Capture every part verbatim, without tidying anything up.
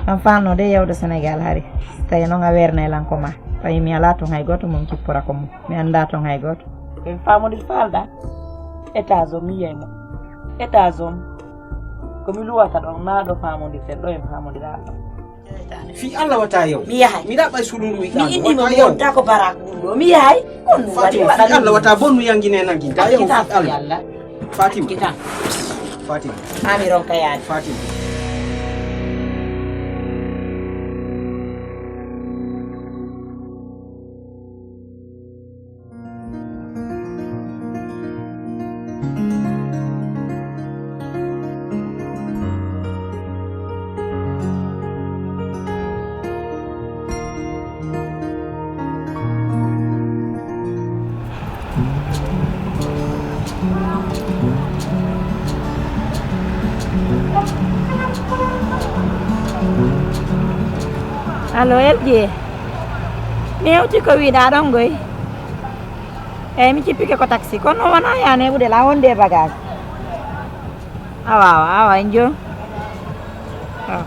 An fanno de yewde Sénégal hari. Tawi noon a wernay lan ko ma. Tawi mi alaa toon hay gooto mo mi kippora ko mo. Mi anndaa toon hay gooto. Ko mi faamude falda. Étage o mi yiyay mo. Étage o ko mi luwata ɗon, naa ɗo faamondirten, ɗo en faamondiraa ɗo. Fii Allah wata yaw. Mi yahay. Mi ɗaɓɓay suudu ndu mi wiɗaa ndu. Inni mo wata mi yaw. Wonta ko baraak ɗum ɗo. Mi yahay. On Fatima, waɗi fii Allah wata bonnu yangine nangi. Ta yaw fii Allah. Fatima. Kitan. Fatima. Ami ronka yaade. Fatima. Allo, Elji. Mi hewti ko wiɗaa ɗon ngoy. Eyi, mi cippike ko taxi. Kono wonaa yaane ɓude la wonde e bagage. Awa, awa, awa, en jo. Awa.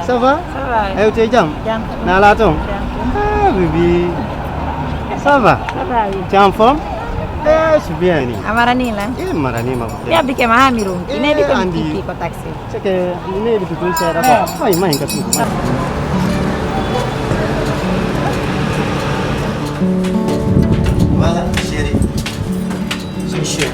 Ça va? Ça va. Ew, te jam? Jam. Na la ton? Jam. Ah, bibi. Ça va? Ça va, oui. Tu es en forme? Eh, je suis bien. A marani la? Eh, marani ma. Ya bike ma ha mi ronki. Ne bi ko andi. Ko taxi. C'est que ne bi ko sai da ba. Mai mai ka tu. Voilà, chérie. C'est chaud.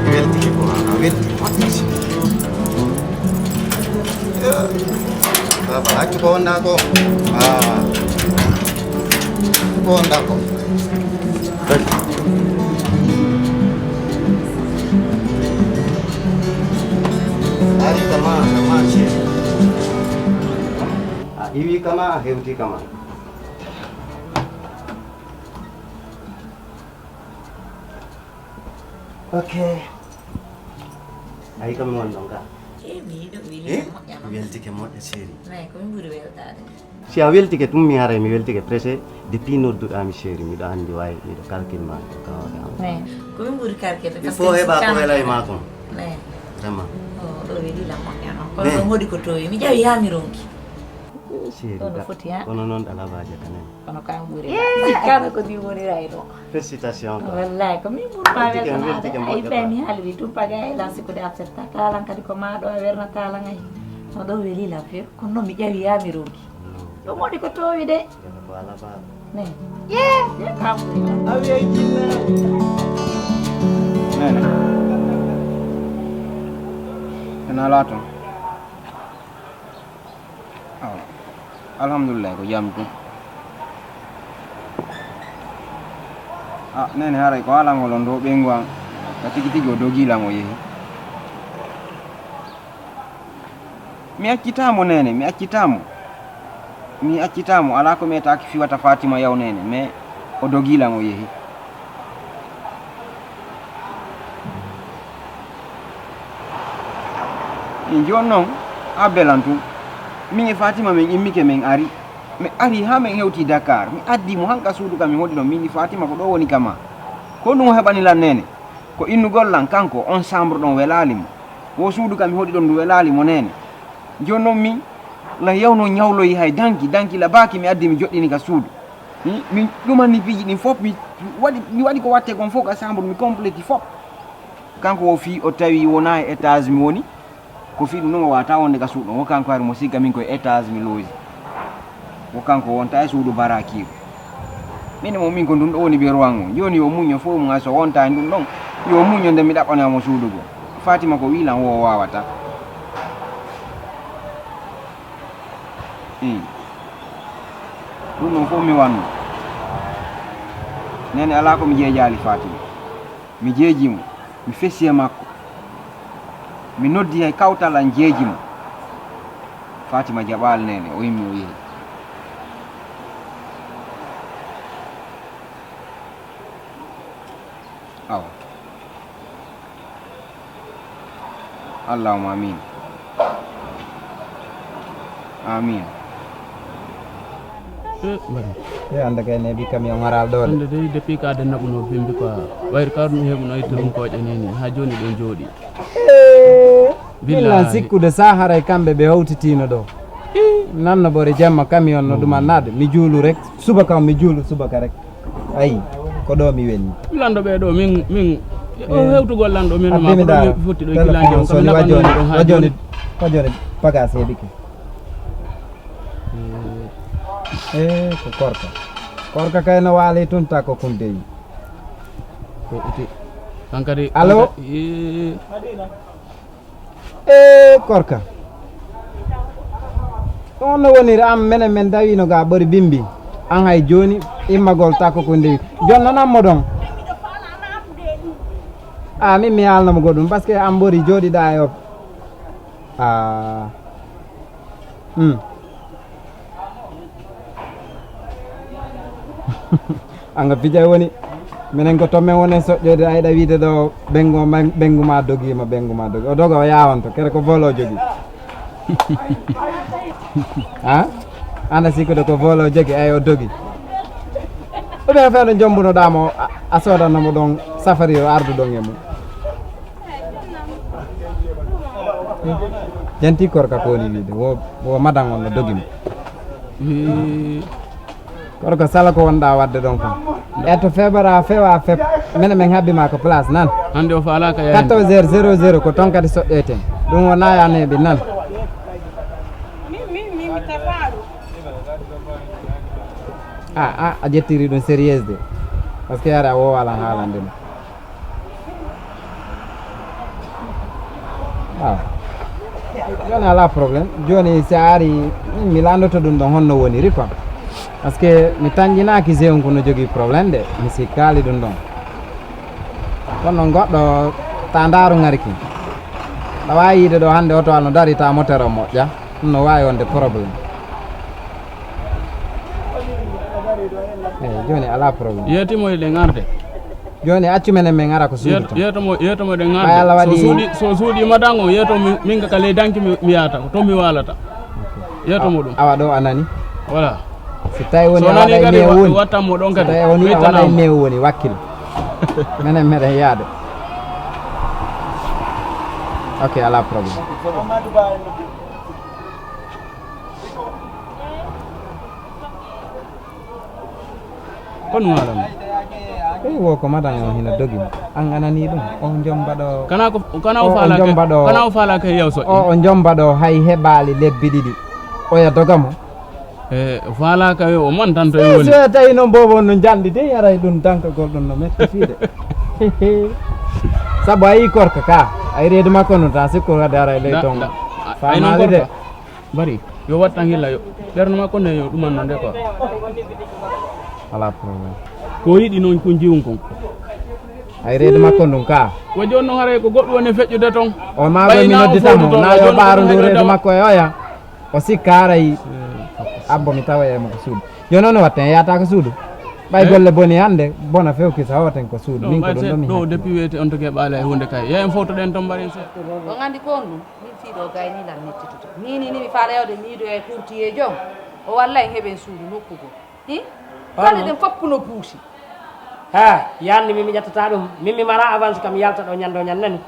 Welti ko a welti. Baba, accu ko wonɗa ko. Ah. Ko wonɗa ko. Ari kama, kama ce. A iwi kama, a hewti kama. Ok. Ayi, kam mi won ɗon ka. Eh, mi yiɗo weli. Eh? Moƴƴa non. Weltike moƴƴa, chéri. Nayi, ko min ɓuri weltaade. Si a weltike tum, mi haray mi weltike pressé. Depuis nodduɗaa mi, chéri, miɗo anndi way, miɗo calcul ma, miɗo kawata am. Nayi, ko min ɓuri calcul. Il faut heɓa ko welay ma kon. Nayi. Vraiment. O, ɗo weli la moƴƴa non. Kono ɗon hoɗi ko towi. Mi ƴawi haa mi ronki. Eh, chéri, ɗo no foti, ha? Kono noon ɗa labaaje kanen. Kono kan ɓuri. Sikkano ko ni woni rayno. Félicitations, quoi. Wallahi, ko min ɓurma weltanaade. Ay, ɓe mi haaliri tum paga e lan sikkude affaire ta. Kalan kadi ko ma ɗo a wernata lan ay. No ɗo weli lan few. Kono noon mi ƴawi yaa mi ronki. Ɗum waɗi ko toowi de. Ko alabaa. Ne. Ye, ye kam ɓuri lan. A wiya jinne. Nene. Ena laato. Awa. Alhamdulillah, ko jam tun. A, nene, haray ko alangol on ɗo ɓeyngu an. Ka tigi tigi o dogi lan o yehi. Mi accitaamo, nene, mi accitaamo. Mi accitaamo, alaa ko mi etaaki fiwata Fatima yaw, nene, mais o dogi lan o yehi. E jooni noon, a belan tun. Min e Fatima min immike min ari. Mi ari haa min hewti Dakar. Mi addi mo han ka suudu ka mi hoɗi ɗon. Min e Fatima ko ɗo woni ka ma. Ko ɗum o heɓani lan nene? Ko innugol lan kanko, on chambre ɗon welaali mo. Wo suudu ka mi hoɗi ɗon ndu welaali mo nene. Jooni noon min, la yawno ñawloyi hay danki, danki la baaki mi addi mi joɗɗini ka suudu. Hmm? Min ɗumani piiji ɗin fof, mi waɗi, mi waɗi ko watte kon fof ka chambre, mi complète fof. Kanko wo fii o tawi wonaa e étage mi woni, ko fii ɗum ɗum o waawata wonde ka suudu on. Wo kanko hari mo sigga min ko e étage mi looji. Wo kanko wonta e suudu barakiiru. Min e mo min ko ndun ɗo woni beru an on. Jooni yo muñño fof mum hay so wonta e ndun ɗon. Yo muñño nde mi ɗaɓɓanoya mo suudu goo. Fatima ko wii lan wo o waawata. Ii. Ɗum ɗon fof mi wanno. Neene, alaa ko mi jeejaali Fatima. Mi jeejii mo, mi fesii e makko. Mi noddii hay kawtal am, jeejii mo. Fatima jaɓaali, Neene, o immi o yehi. Awa. Allahumma amin. Amin. E anda kay neeɓi camion haraal ɗo de. Ande dey depuis ka de naɓuno bimbi quoi. Wayri ka ɗum heɓuno itti ɗum koƴe nini ha joni ɗo jooɗi. Min lan sikkude sa haray kamɓe ɓe hawtitino ɗo. Nanno ɓore jamma camion no ɗum annade mi juulu rek. Subaka mi juulu subaka rek. Ayi, ko ɗo mi wenni. Lanɗo ɓe ɗo min min o hewtugol lanɗo min ma ko ɗo fotti ɗo kilani on kam naɓa ɗo ɗo ha joni. Ko joni pagas heɓike. E ko korka. Korka kay no waali tun takko kunteyi. Ko iti. Kankadi. Allo. E korka. On no woniri am menen men dawino ga ɓori bimbi. An hay joni immagol takko ko ndewi. Jon nan ammo ɗon. A min mi haalnamo goɗɗum parce que an ɓori joɗiɗa e op. A. Hmm. Anga pija woni minen ko to men wonen soƴƴoyde ayɗa wiide ɗo ɓengu ma ɓengu ma dogima ɓengu ma dogi o doga o yawanto kere ko vol o jogi a anda sikkude ko vol o jogi ay o dogi ɗum en fewno jombunoɗamo a sodannomo ɗon safari o arduɗon e mum Janti korka ko woni wiide wo wo madan on no dogi mo. Kono ko sala ko wonɗa wadde ɗon kon. E to feɓora fewa feb mene men habbi ma ko place nan. Hande o falaka yaani. Quatorze heures zéro zéro ko ton kadi soɗɗoyten. Ɗum o nayaneɓe nan. A a a ƴettiri ɗum sérieuse de. Parce que yare a wowalan haalande ɗum. Waaw. Joni ala problème. Joni si a ari mi landoto ɗum ɗon honno woniri quoi. Parce que mi tanjinaki Zéon ko no jogii problème de mi sikkali ɗum ɗon. Kono noon goɗɗo ta ndaaru ŋari ki. Aɗa waawi yiide ɗo hannde oto ano dari ta moteur o moƴƴa. Ɗum no waawi wonde problème. Eyi joni ala problème. Yeetimo eɗen arde. Joni accu menen min ara ko suudu tan. Yeeto mo yeeto mo ɗen arde. Ɓay Allah waɗi. So suuɗi so suuɗi madan o yeeto mi min ka ley danki mi mi yaata ko to mi waalata. Yeeto mo ɗum. Awa ɗo a nani. Voilà. Si tawi woni a waɗay newo woni. Wattan mo ɗon kadi. Si tawi woni a waɗay newo woni wakkil. Menen meɗen yaade. Ok ala problème. Ko ɗum haala mo? Eyi wo ko madan o hina dogi mo. An a nanii ɗum? O jom mbaɗo. Kana ko kana o faalaaka. Kana o faalaaka e yaw soƴƴe. O o jom mbaɗo hay heɓaali lebbi ɗiɗi. Oya doga mo. E o faalaaka yo o mantanto e woni. So tawi noon boobo no njanɗi de yaray ɗum dankagol ɗum no metti fii de. Sabu a yii korka ka a yii reedu makko no ta sikko wadde ara e ley toon. Faamaali de. Bari yo wattan hilla yo ɓernde makko nde yo ɗumanno nde quoi. Ala problème. Ko yiɗi noon ko jiwum kon. Ay reedu makko ndun ka. Ko jooni noon haray ko goɗɗum woni feƴƴude toon. O maa ɓe mi nodditamo na yo ɓaaru ndu reedu makko e oya. O sikka haray abbo mi tawa e mo ko suudu. Jooni noon watten yahata ko suudu. Ɓay golle boni hannde bona few kisa hoten ko suudu min ko ɗum ɗo mi. Ɗo depuis weeti on to keɓaali hay huunde kay. Yahen fowtoɗen toon mbaɗen seeɗa. On anndi ko on ɗum. Min fii ɗoo gay nii lan mettitoto nii nii nii mi faala yawde miidoya e courtier jom o walla en heɓen suudu nokku goo hi kala ɗen fof no puusi. Ha yande min mi ƴettata ɗum min mi mara avance kam yalta ɗo ñande o ñande nani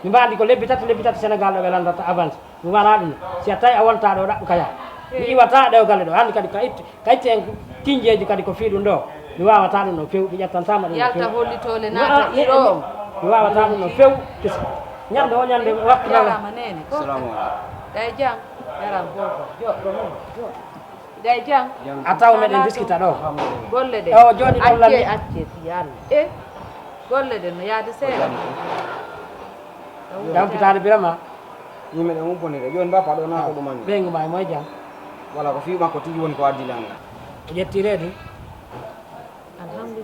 mi mbaandi ko lebbi tati lebbi tati sénégal ɗo ɓe lanndata avance mi mara ɗum si a tawi a wonta ɗo ɗaɓɓu kaya mi iwata ɗo galle ɗo hande kadi ka itte Kayte en kinjeeji kadi ko fii ɗum ɗoo mi waawataa ɗum ɗoo few mi ƴettantaama ɗum ɗoo few. Yalta hollitoole naata iro. Mi waawataa ɗum ɗoo few kesi ñande o ñande waktu nana. Yaraama neene gorko. Ɗay jam. Yaraama gorko joɗɗo noon joɗɗo. Ɗay jam. A taw meɗen diskita ɗoo. Golle ɗe. O jooɗi ɗon lammi. Accee accee si yalla. E golle ɗe no yaade seeɗa. Jam fitaade birama. Yimɓe ɗen umponire jooni bappa ɗo naa ko ɗumanmi. Ɓeyngu ma e moye jam? Wala ko fii makko tigi woni ko addi lan ngal. O ƴetti reedu.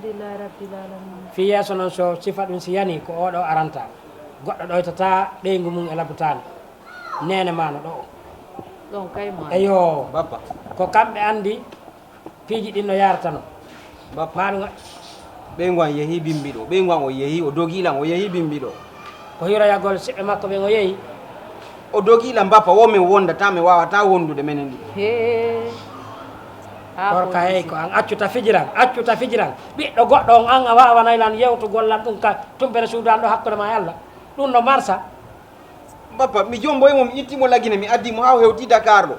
Alhamdulillahi rabbil alamin. Fii yeeso noon, so sifa ɗum si yanii, ko oo ɗoo aranta. Goɗɗo ɗoytataa ɓeyngu mum e labutaani. Neene maa no ɗoo. Ɗon kay mo Eyo. Bappa. Ko kamɓe anndi piiji ɗin no yaarata no. Bappa. Maa ɗum. Ɓeyngu an yehi bimbi ɗoo. Ɓeyngu an o yehi, o dogi lan, o yehi bimbi ɗoo. Ko hiroyagol siɓɓe makko ɓen o yehi. O dogi lan bappa, wo min wondata, min wawata wondude menen ɗi. He. Ha Korka, hey, ko an accuta fijiran, accuta fijiran. Ɓiɗɗo goɗɗo on, an a wawanay lan yewtugol lan ɗum ka tumpere suudu an ɗo hakkunde ma e Allah. Ɗum no marsa. Bappa, mi jomboyi mo, mi itti mo Lagine, mi addi mo haa o hewti Dakar ɗo.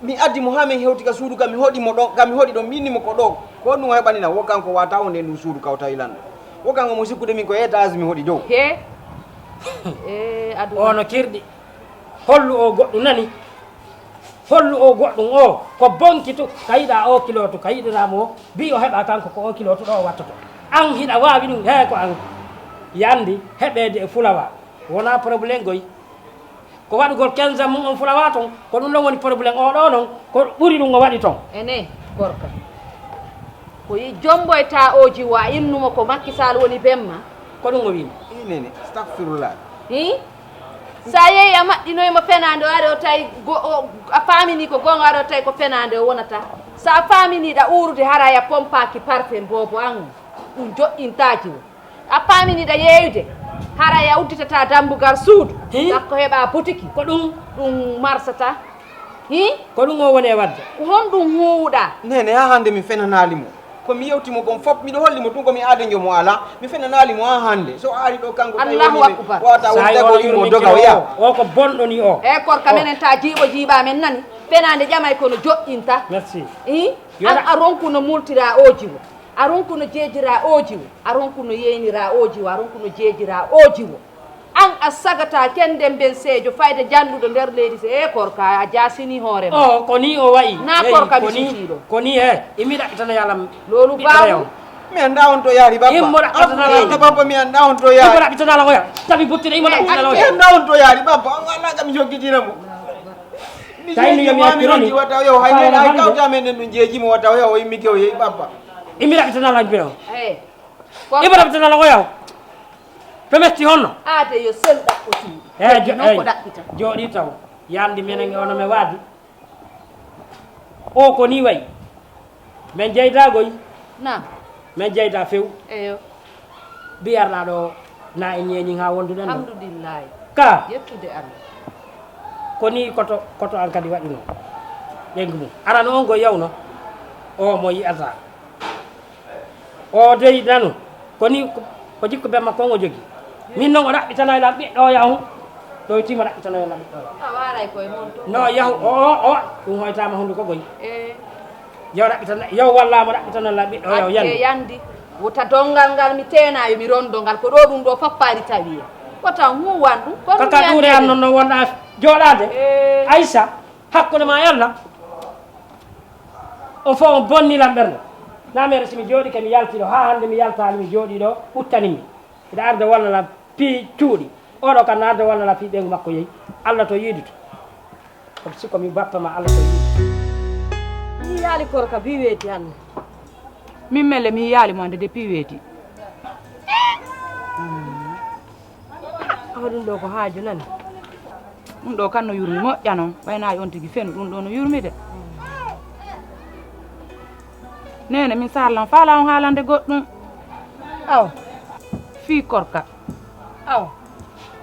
Mi addi mo haa min hewti ka suudu ka, mi hoɗi mo ɗon, ka mi hoɗi ɗon, mi inni mo ko ɗo. Ko honɗum o heɓani lan? Wo kanko wata wonde e ndun suudu ka o tawi lan ɗo. Wo kanko mo sikkude min ko étage mi hoɗi dow. He. E aduna. Ono kirɗi. Hollu o goɗɗum nani. Hollu o goɗɗum o. Ko bonki tu. Ka yiɗa o kilo tu. Ka yiɗira mo. Bi o heɓa kanko ko o kilo tu ɗo o wattoto. An hiɗa waawi ɗum. He ko an. Yandi heɓeede e fulawa. Wona problème goy. Ko waɗugol quinze mum on fulawa ton. Ko ɗum ɗon woni problème o ɗo non. Ko ɓuri ɗum o waɗi ton. Ene gorka. Ko yi jomboyta oji wa innumo ko Macky Sall woni bemma. Ko ɗum o wini. Inene, astagfirullah. Hi? Sa yehi a maɗɗinoyimo fenande o ari o tawi a famini ko gonga ari o tawi ko fenande o wonata. Sa famini ɗa urude haraya pompaki parfum bobo an ɗum joɗɗintaji o. A famini ɗa yeeyude haraya udditata dambugal suudu. Sakko heɓa butiki. Ko ɗum. Ɗum marsata. Hi? Ko ɗum o woni e wadde. Ko honɗum huuwuɗa? Nene, ha hande mi fenanali mo. Ko mi yewti mo kon fop, miɗo holli mo tun ko mi aadanjo mo ala. Mi fenanali mo ha hande. So o ari ɗo kanko tawi Allahu woni akbar. Wata woni Saay tago oɗo immo yurminki doga o yaha. O ko bonɗo ni o. E korka menen ta jiiɓo jiiɓa men nani. Fenande ƴamay kono joɗɗinta. Merci. Hi? An a ronkuno multira oji wo. A ronkuno jeejira oji wo. A ronkuno yeynira oji wo. A ronkuno jeejira oji wo. An a sagata kenden ben seejo fayde janduɗo nder leydi se e korka a jasini hoore ma. O ko ni o wayi. Na korka mi sutiɗo. Ko ni he imi ɗaɓɓitana yalam. Lolu babu. Mi anda on to yari baba. Immo ɗaɓɓitana yalam. Baba mi anda on to yari. Immo ɗaɓɓitana yalam oya. Tabi buttira immo ɗaɓɓitana yalam oya. Mi anda on to yari baba. Wala kam jokkitira mo. Mi jeji mo amin on jiwata yo hay men ay kawta men ɗum jeji mo wata o yaw o immi kew yehi baba. Imi ɗaɓɓitana lan bino. Hey. Ibrahim tana lagoya o. Pe metti honno. Ade yo sel ɗaɓɓo suuɗi. Eyi non ko ɗaɓɓita. Jooɗi taw. Yandi menen e ono me waadi. O ko ni wayi. Men jeyda goy. Naam. Men jeyda few. Eyo. Biyarɗa ɗo na e ñeñin ha wonduɗen. Alhamdulillahi. Ka. Yettude Allah. Ko ni koto koto an kadi waɗino. Ɓengu mum. Arano on go yawno. O mo yi'ata. O dey nanu ko ni ko jikku be makko on o jogi. Min non o ɗaɓɓitanoy lan ɓiɗɗo o yahu. Ɗoytima ɗaɓɓitanoy lan ɓiɗɗo o yahu. No yahu o o o ɗum hoytama hunduko goy. Yo ɗaɓɓitana yo wallama ɗaɓɓitanoy lan ɓiɗɗo o yahu yandi. Yandi. Wota dongal ngal mi tena yo mi rondo ngal ko ɗo ɗum ɗo foppari tawi. Wota huwan ɗum. Kono kaka ɗure an non no wonɗa joɗade. Aissa. Hakkunde ma e Allah. On fof on bonni lan ɓernde. Na mere si mi jooɗike mi yalti ɗo haa hannde mi yaltaali mi jooɗii ɗo ɓuttanimmi. Hiɗa arde walla lan fii cuuɗi. Oɗo kam na arde walla lan fii ɓeyngu makko yehi. Allah to yiiduto. Komi sikko mi bappa ma Allah to yiiduto. Mi yiyaali korka bi weeti hannde. Min melle mi yiyaali mo hannde de pi weeti. Awa ɗum ɗo ko haaju nani. Ɗum ɗo kan no yurmi moƴƴa noon ɓaynaji on tigi fenu ɗum ɗo no yurmi de. Nene min sarlan fala on haalande goɗɗum. Aw. Fii korka. Aw.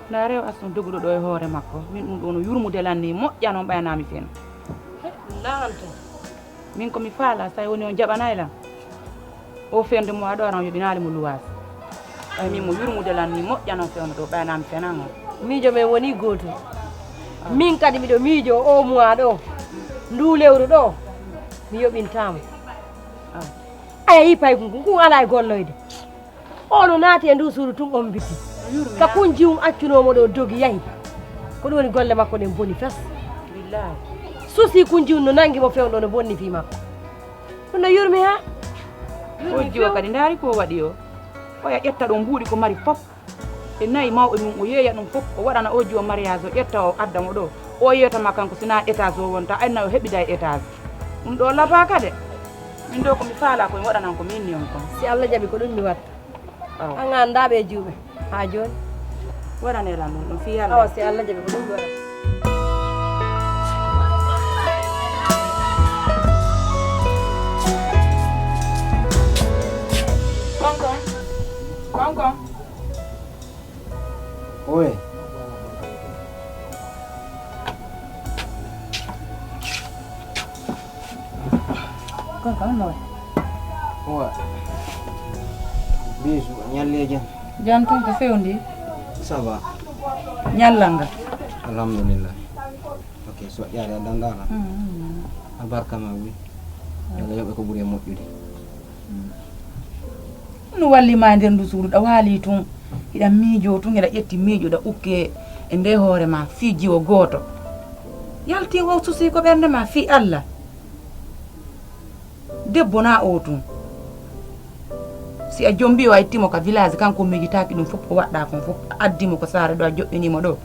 Nda rew aston doguɗo ɗo e hoore makko min ɗum ɗo no yurmude lan ni moƴƴa noon ɓaynami fenu. Lanta. Min ko mi faala, so tawi woni on jaɓanay lan. O fernde mo aɗo aran yoɓinaali mo luwaas. Ɓay min mo yurmude lan ni moƴƴa non fewndo ɗo ɓayna mi fenan on. Miijo men woni gooto. Min kadi miɗo miijo o mois ɗo. Ndu lewru ɗo. Mi yoɓintamo. Aya yi paykun kun kun ala e golloyde. O no naati e ndu suudu tun on biti ka kunji um accunomo ɗo dogi yahi. Ko ɗum woni golle makko ɗen boni fes. Susi kunji um no nangi mo fewndo no bonni fi makko. Ɗum no yurmi ha. O jiwo kadi ndaari ko waɗi o. Oya ƴetta ɗon mbuuɗi ko mari fof. E nayi mawɓe mum o yeeya ɗum fof o waɗana o jiwo mariage o ƴetta o adda mo ɗo. O yewtama kanko sina étage o wonta ayna o heɓida e étage. Ɗum ɗo labaka de. Min ɗo ko mi faala ko mi waɗanan ko min ni on kon. Si Allah jaɓi ko ɗum mi watta. Awa. An a anndaa ɓe juuɓe haa jooni. Waɗanee lan ɗum, ɗum fii Yalla. Awa, si Allah jaɓi ko ɗum mi waɗata. Konkon. Konkon. Oye. Kaka on noy? Wa. Bisu, ñallee jam. Jam tan ko fewndi. Ça va. Ñallal ngal. Alhamdulillah. Ok, so ƴaare a dandala. Mm, mm, mm. Albarka ma wi. Yalla yoɓe ko ɓuri e moƴƴude. No walli ma e nder ndu suudu, ɗa waali tun. Hiɗa miijo tun, hiɗa ƴetti miijo, ɗa ukke e nde hoore ma fii jiwo gooto. Yaltin o susi ko ɓernde ma fii Allah. Debbo na o tun. Si a jombi o a itti mo ka village, kanko miijitaaki ɗum fof, o waɗɗa kon fof, a addi mo ko saare ɗo, a joɗɗini mo ɗo.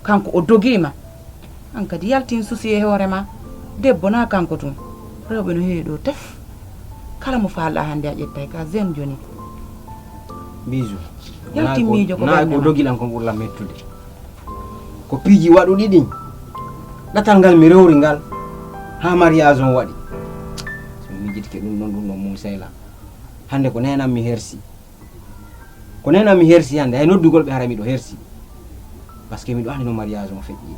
Kanko o dogi ma. An kadi yaltin susi e hoore ma. Debbo na kanko tun. Rewɓe no heewi ɗo tef. Kala mo faalɗa hannde a ƴettay ka zen joni. Bijou. Yaltin miijo ko ɓernde ma. Ko dogi lan kon ɓurla mettude. Ko piiji waɗuɗi ɗin. Ɗatal ngal mi rewri ngal. Ha mariage on waɗi. So mi miijitike ɗum ɗon, ɗum ɗon mum seyla. Hannde ko nenan mi hersi. Ko nenan mi hersi hannde, hay noddugol ɓe haray miɗo hersi. Parce que miɗo andi no mariage on feƴƴi.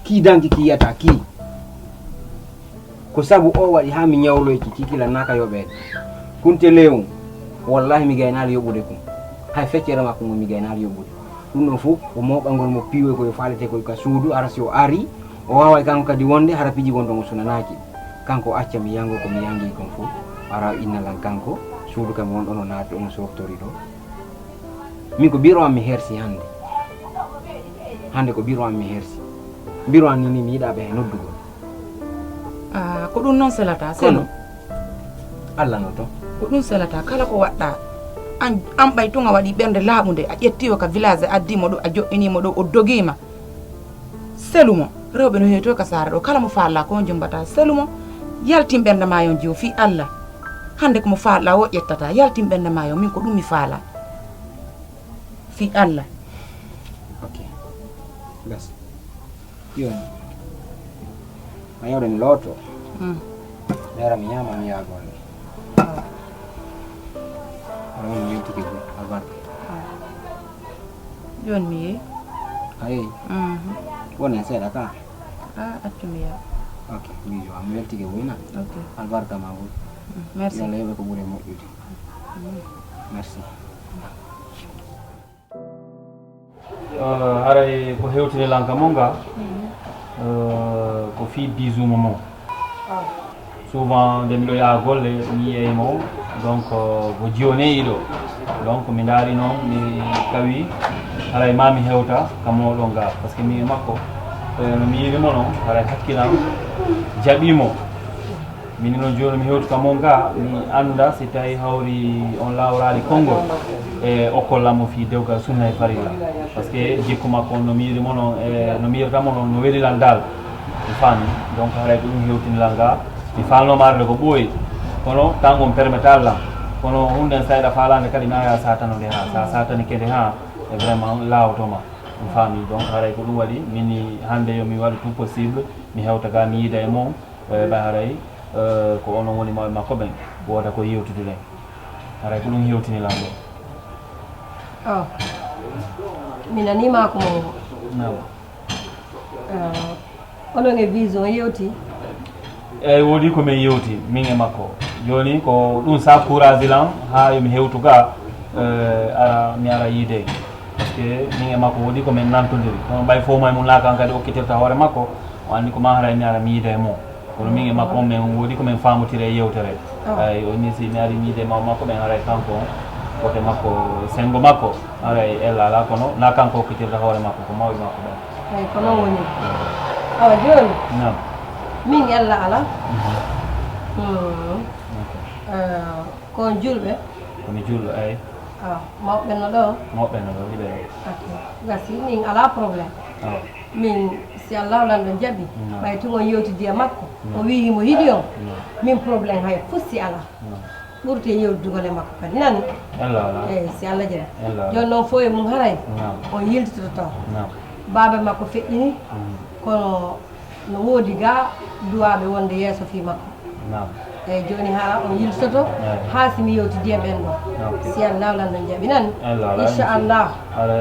Kii danki kii yata kii. Ko sabu o waɗi haa mi ñawloyki kii kila naka yoɓeede. Kunte leewum, wallahi mi gaynaali yoɓude kum. Hay feccere makko ngol mi gaynaali yoɓude. Ɗum ɗon fof ko mooɓangol mo piiwoy ko yo faalete koy ka suudu, hara si o ari, o waaway kanko kadi wonde hara piiji gon ton o sunanaaki. Kanko o acca mi yango ko mi yangi kon fof, hara o inna lan kanko, suudu kam won ɗon o naati, on o softori ɗo. Min ko biro am mi hersi hannde. Hannde ko biro am mi hersi. Biro am ni, ni mi yiɗa ɓe noddugol. Ah, ko ɗum noon selata, selu. Kono Allah no to. Ko ɗum selata, kala ko waɗɗa, an, an ɓay tun a waɗi ɓernde laaɓunde, a ƴetti o ka village, a addi mo ɗo, a joɗɗini mo ɗo, o dogi ma. Selu mo, rewɓe no heewi to ka saare ɗo, kala mo faalla ko on jombata, selu mo, yaltin ɓernde ma yon jiwo fii Allah. Hannde ko mo faalla o ƴettata, yaltin ɓernde ma yon, min ko ɗum mi faala. Fii Allah. Ok. Merci. Yo. A yawre mi looto. Mm. Mi ara mi ñaama mi yaa golle. Ah. Ara mi yewtike go albarka. Ah. Jooni mi yehi. A yehi? Mhm. Wonen seeɗa ka? Ah, accu mi yaa. Ok, mi weltike wuyna. Ok. Albarka ma wul. Mm, merci. Yo Allah yoɓe ko ɓuri moƴƴude. Mm. Merci. Eh, haray ko hewtini lan ka mon ga, eh, ko fii bisou mo mon. Souvent, nde miɗo yaha golle, mi yiyay mo, donc, eh, ko jiwone iɗo. Donc, mi ndaari noon, mi tawi haray ma mi hewta ka mooɗon ga. Parce que mi e makko, eh, no mi yiɗi mo noon, haray hakkilan jaɓi mo. Min noon jooni mi hewti ka mon ga, mi annda si tawi hawri on laawraali konngol e okkol lammo fii dewgal sunna e farilla. Parce que jikku makko on no mi yiɗi mo noon, e no mi yiɗata mo noon, no weli lan dal. Mi faami. Donc haray ko ɗum hewtini lan ga. Mi faalnooma arde ko ɓooyi. Kono tan on permetal lan. Kono hunden sayɗa faalaande kadi mi aya satanode ha. Sa satani kede ha, e vraiment laawoto ma. Mi faami. Donc haray ko ɗum waɗi min ni hannde yo mi waɗu tout possible. Mi hewta ga mi yiida e mon. Eh, ɓay haray, eh, ko onon woni mawɓe makko ɓen, wooda ko yewtude ɗen. Haray ko ɗum hewtini lan ɗo. Oh. Mi nanii ma ko mo. Naam. Eh, onon e Bijou on yewti? Eey, woodi ko min yewti, min e makko. Jooni ko ɗum sa courage lan haa yo mi hewtu ga, eh, ara, mi ara yiide. Parce que min e makko woodi ko min nantondiri. Kono ɓay fof may mum laaka an kadi okkitirta hoore makko, o anndi ko ma haray mi ara mi yiida e mum. Kono min e makko on, min woodi ko min faamotiri e yewtere. Oh. Ay, o ni si mi ari mi yiide maw makko ɓen, haray kanko on, kote makko, senngo makko, haray ella alaa, kono na kanko okkitirta hoore makko, ko mawɓe makko ɓen. Eey, ko noon woni. Awa jooni, naam, min ella alaa. Mhm. Hmm. Ok. Eh, ko on julɓe? Ko mi julɗo, eey. Ah, mawɓe no ɗo? Mawɓe no ɗo, hiɓe ɗo. Ok. Gasi, min alaa problème. Min, si Allah lanɗo jaɓi, ɓay tun on yewtidi e makko, o wi'i himo yiɗi on, min problème hay fof si alaa. Ɓurte yewtidugol e makko kadi, nani? Eyi, si Allah jaɓi. Jooni noon, fof e mum haray on yiltitoto taw. Baaba makko feƴƴini, kono no woodi ga duwaaɓe wonde yeeso fii makko. Eyi, jooni hara on yiltoto haa si mi yewtidi e ɓen ɗo. Si Allah lanɗo jaɓi, nani? Inchallah.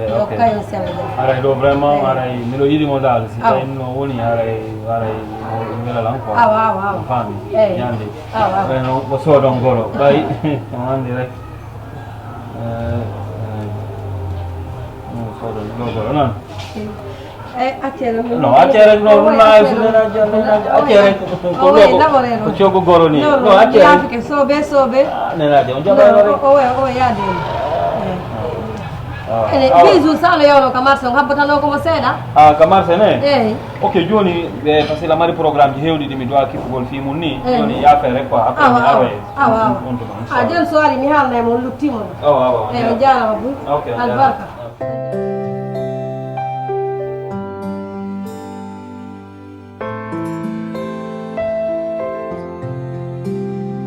Yo kayon si Allah jaɓi. Aray ɗo vraiment, aray miɗo yiɗi mo daal. Si tawi no woni, aray, aray mo wela lan quoi. Awa, awa, awa. Faami. Eyi. Ñande. Awa, awa. Ɓay no ko soodon goro. Ɓay on anndi rek. Eyi, eyi. Mo soodon ɗo goro non. Eyi, accere non. Non, accere non, ɗum na ay so nena jam, nena jam. Accere ko ɗo ko coggo goro ni. Non, non, accere. Yaafike sobe, sobe. Nena jam, jaɓa rek. O, o, o yaade. Ene, bisou, sa no yawno ka marché, on habbatano ko mo seeɗa. Ah, ka marché ne? Eyi. Ok, jooni, eh, parce que la mari programme ji heewɗi ɗi mi doit kippugol fii mun ni. Jooni, yaafere quoi, après mi aroye. Awa, awa. On tuma, inchallah. Jooni so ari mi haalna e mon, luttimo ɗo. Awa, awa. Eyi, on jaarama buy. Ok, on jaarama. Albarka.